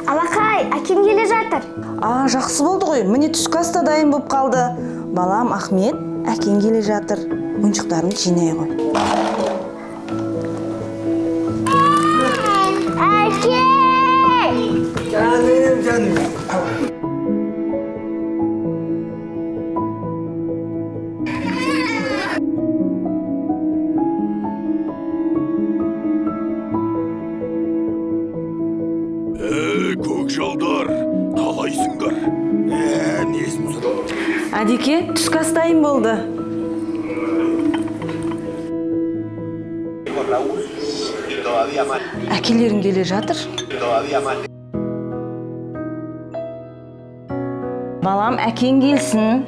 Алақай, әкем келе жатыр. А, жақсы болды ғой. Міне, түскі ас та дайын болып қалды. Балам Ахмет, әкең келе жатыр. Ойыншықтарыңды жинай ғой. Әке! Жаным, жаным. Е, көкжалдар, қалайсыңдар? Е, несін сұрап? Әдеке, түскі ас дайын болды. Әкелерің келе жатыр. Балам, әкең келсін.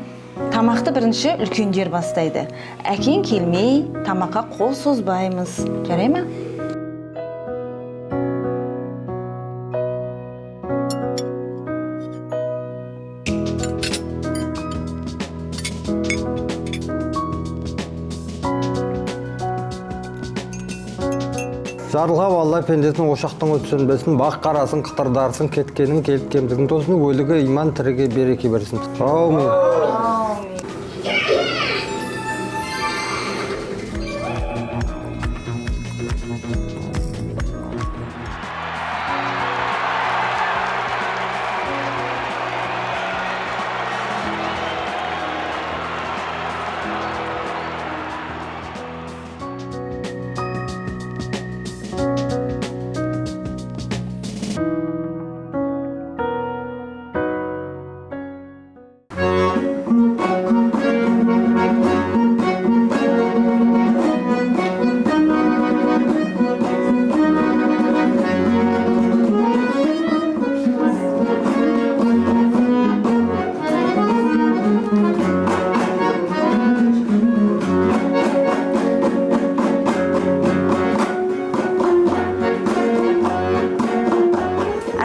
Тамақты бірінші үлкендер бастайды. Әкең келмей тамаққа қол созбаймыз. Жарай ма? Жарылғап Алла пендесін ошақтың оты сөнбесін, бақ қарасын қытырдарсын, кеткенін келіп кемдігін тосын, өліге иман, тіріге береке берсін. Аумин.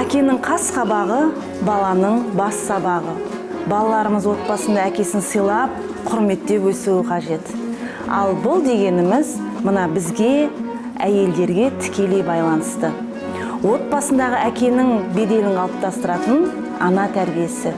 Әкенің қас қабағы, баланың бас сабағы. Балаларымыз отбасында әкесін сыйлап, құрметтеп өсуі қажет. Ал бұл дегеніміз мына бізге, әйелдерге тікелей байланысты. Отбасындағы әкенің беделін қалыптастыратын ана тәрбиесі.